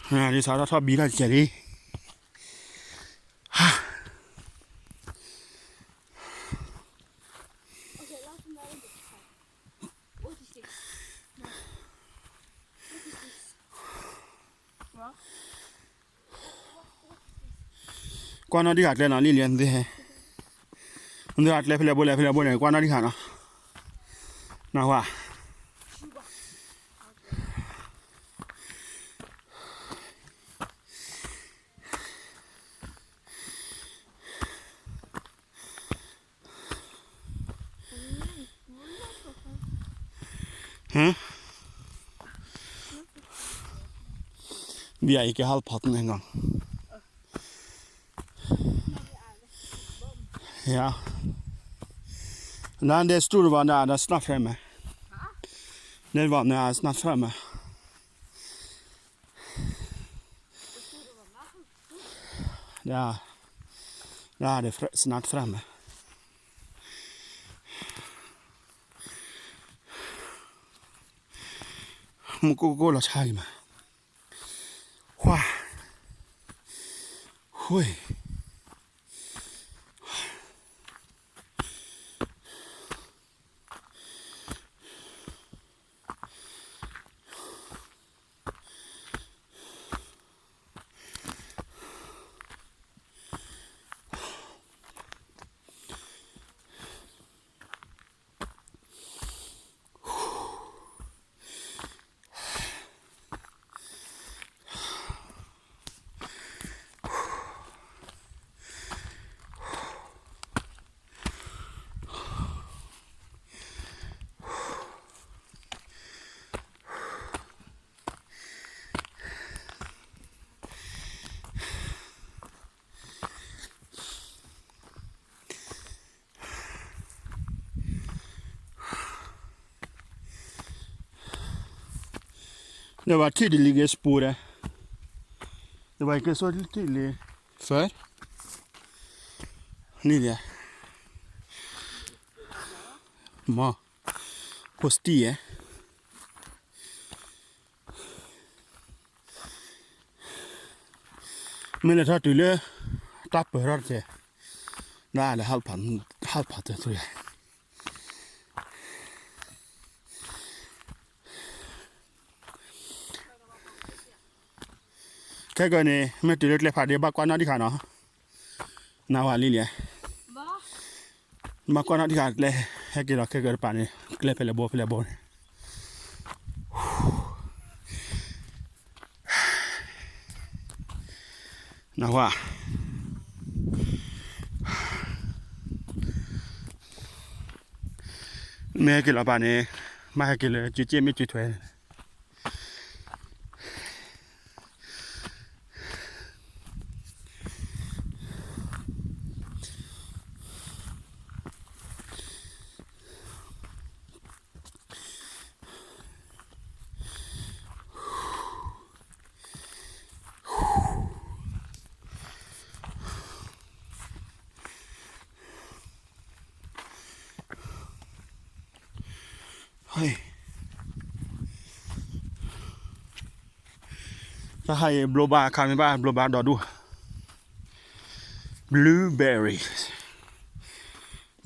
ဒ်စးထီၣ်ထီၣ်ဘံထီၣ်တကဲးလံ. ကွၢ်နီၣ်ဒံၣ်ဃာ်ကျဲနီၤ လံလံ နသုဟဲ, နသုဟဲကျဲဖဲလဲၣ်ဘိလဲၣ် ဖဲလဲၣ်ဘိန့ၣ် ကွၢ်နီၣ်ဒံၣ်ဃာ်နီၤ, နၢ်ဟူဧါ. ဒ်အံၤကဟဲလီၤဖီၣ်န့ၣ်နီၤ, ယၤ, နဒဲစတူၢ်တဘၣ်နၤ that's not fair, man. ဒဲတဘၣ်နၤ that's not fair, man. ဒ်, ဒ်, that's not fair, man. မူကိၢ်ကိၢ်လီၤဆါဂ့ၤမး, ဝါ, ဝ့ၢ်.ဒီးဘၣ်ထံၣ်ဒ်လံက့ၤစပူၤဒီး, ဒီးဘၣ်က့ၤစိထံၣ်လံ, ဖဲ, န့ၣ်ဒီး, မ့ၢ်, ဖိစတံၣ်ယဲၢ် မ့ၢ်လဲၤထီၣ်တုၤလၢ တၢ်ပၢၢ်ထီၣ်တက့ၢ်, ဒၣ်လဲၤ ဟးဖးတၢ်တရံး, ခဲကနံၣ် မ့ၢ်တုၤလၢကျဲဖးဒ့ ဘၣ်ကွၢ်နီၣ်ဒံၣ်ဃာ်နီၤ, နၢ်ဟူလံလံ, ဘၣ်ကွၢ်နီၣ်ဒံၣ်ဃာ်ကျဲ, ဟဲက့ၤလီၤခဲကနံၣ်တပၤန့ၣ် ကျဲဖဲလဲၣ်ဘိဖဲလဲၣ်ဘိန့ၣ် နၢ်ဟူဧါ, မ့ၢ်ဟဲက့ၤလီၤပၤန့ၣ်, မ့ၢ်ဟဲက့ၤလၢကၠူကၠ့ၣ်မ့ၢ်ကၠူထွဲန့ၣ် တၢ်ဟါအံၤ ဘျိဘါအခါမ့ၢ်ဘၣ် ဘျိဘါဒီဒူၣ်, blueberries,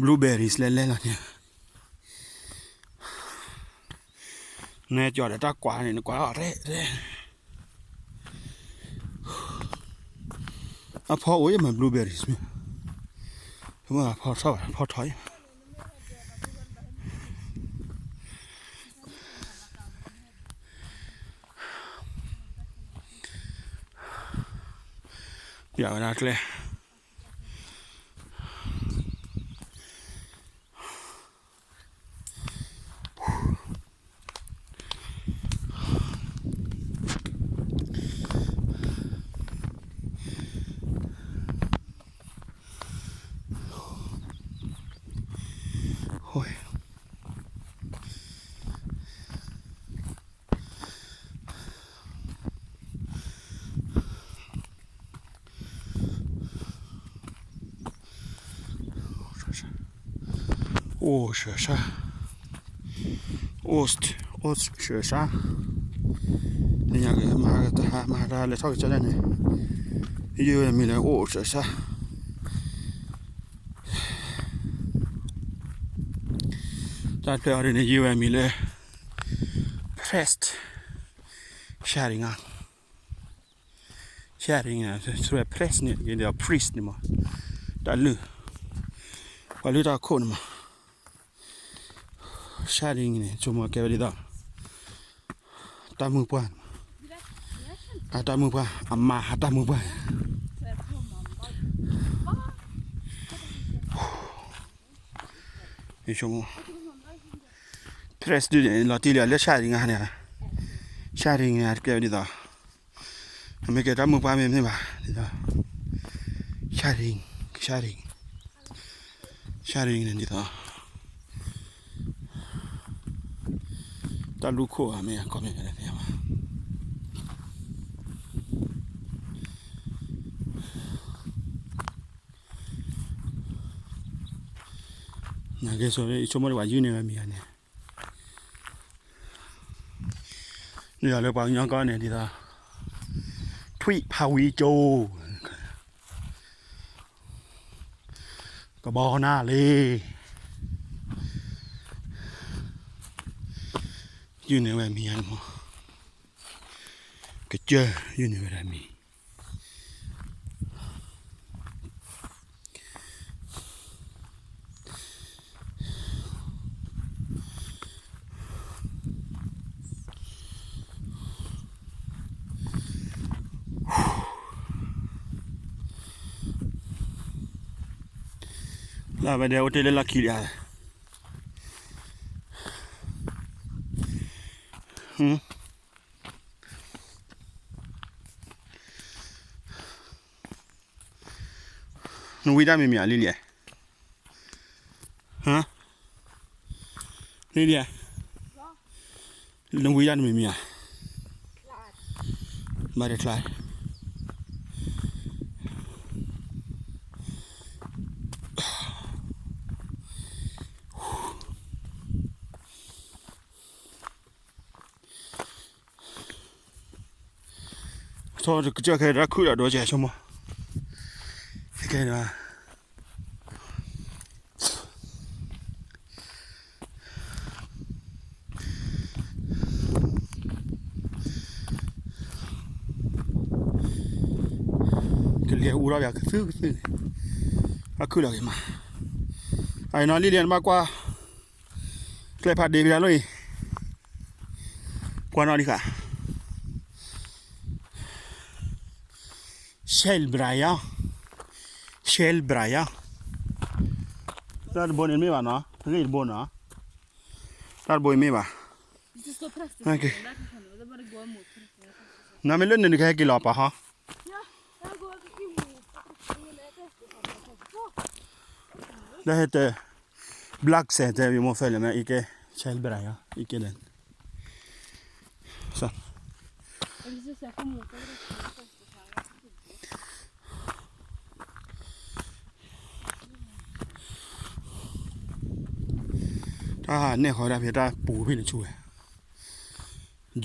blueberries လဲၤလဲၤလီၤန့ၣ်, နကၠီဒီးတၢ်ကွၢ်န့ၣ် နကွၢ်လီၤရဲၣ်ရဲၣ် အဖီအိၣ်ယမး blueberries မ့ၢ်, ဖီထီၣ်ဘၣ် ဖီထီၣ်ယမး, ပျးဝဲဒၣ်ကျဲ အိၣ်စှၤစှၤ, အိၣ်စှၤစှၤ, နညါက့ၤမၤကတၢ် မၤတၢ်လဲၤထီၣ်ကစၢ်ဒၣ်န့ၣ်, ယုၢ်ဝဲမံၤလၢအိၣ်စၢၤစၢ်, တၢ်ဖျၢၣ်အီၤဒ်န့ၣ် ယုၢ်ဝဲမံၤလၢ press, ရှၣ်ရံငါ, ရှၣ်ရံန့ၣ် press န့ၣ် priest န့ၣ်မး, တၢ်လုၢ်, ပှၤလုၢ်တၢ်ခိၣ်န့ၣ်မး, ရှၣ်ရံန့ၣ် ဆိကမိၣ်ကဲဝဲဒ်သိး တၢ်မုၢ်ပှၢ်န့ၣ်မး, အတၢ်မုၢ်ပှၢ် အမါအတၢ်မုၢ်ပှၢ်န့ၣ်, ယဆိကမိၣ် press ဒ်န့ၣ် လီၤတံၢ်လံလၢရှၣ်ရံန့ၣ်, ရှၣ်ရံန့ၣ် ကဲဝဲဒ်သိး အမ့ၢ်ကဲတၢ်မုၢ်ပှၢ်မ့ၢ်မ့ၢ်ဘၣ်, ဒ်သိး ရှၣ်ရံ, ရှၣ်ရံ, ရှၣ်ရံန့ၣ်ဒ်သိး တၢ်လူၢ်ခိၣ်ဧါ မ့ၢ်အခီပညီလဲၣ် သ့ၣ်ညါဘၣ်. နကဲဆိ ယဆိကမိၣ်ဒ်ပှၤယုၢ်န့ၢ်ဝဲမံၤဧါန့ၣ်, ဒ်သိးလၢပှၤကညီကီၢ်န့ၣ် ဒ်သိး ထွံၣ်ဖးဝံကၠိ, ကဘီနၢ်လ့, ယုၢ်န့ၢ်ဝဲမံၤဧါန့ၣ်မး, ကစၢၢ် ယုၢ်န့ၢ်ဝဲဒၣ်မံၤ လၢဝဲဒၣ်အိၣ်တ့ၢ်လၢလီၢ်ခံလံဧါ, နဝံတၢ်မံၤမံၤဧါ လံလံဧါ, လံလံဧါ, နဝံတၢ်တမံၤမံၤဧါ, ဘၣ်တချါ ထီၣ်ကစၢၢ်ခဲတၢ်ခုၣ်ဒီးဒိကဲဆိကမိၣ်, ခဲန့ၣ် ကလဲၤအူထီၣ်ယၤကသုၣ်ကသုၣ်န့ၣ်, အခုၣ်လီၤက့ၤမး, အနီၢ်လံလံနဘၣ်ကွၢ်, ကျဲဖးဒ့ဖဲဒၣ်လီၤအံၤ, ကွၢ်နီၢ်လံဃာ် ရှဲလ်ဘြၤယါ, ရှဲလ်ဘြၤယါ, တၢ်တဘိန့ၣ်မ့ၢ်ဘၣ်နီၤ, တဂ့ၢ်တဘိနီၤ, တၢ်တဘိအံၤမ့ၢ်ဘၣ်, နမ့ၢ်လၢနကဟဲက့ၤလီၤပၢ်ဟီ, လၢဟဲတဲ black sand တဲ ဝံၤမိၢ်ဖဲလဲၣ်မ့ၢ်အံၤကဲ ရှဲလ်ဘြၤယါ အံၤကဲလဲၣ် တၢ်နဲၣ်ဃီဒၣ်ဖဲတၢ်ပူၤဖဲန့ၣ်ဆူဝဲ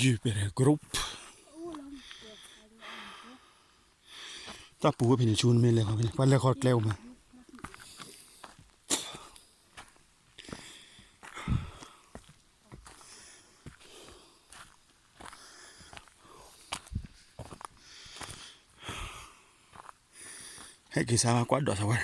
Jupiter group တၢ်ပူၤဝဲဖဲန့ၣ်ဆူနမ့ၢ်လဲၤဃီဖဲန့ၣ် ပှၤလဲၤဃီကျဲအိၣ်မး ဟဲက့ၤစါကွၢ်ဒိးစါဝဲ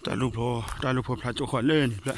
တၢ်လူၢ်ဖိ တၢ်လူၢ်ဖိဖျါကၠိဃီလၢန့ၣ်ဖျ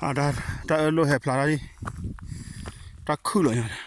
ၢၣ် တၢ်အၢလိၣ်ဟဲဖျါထီၣ်လံ တၢ်ခုၣ်လီၤညါန့ၣ် တၢ်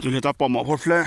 တုၤလၢတၢ်ပိာ်မီၤဖိတဖျၢၣ်,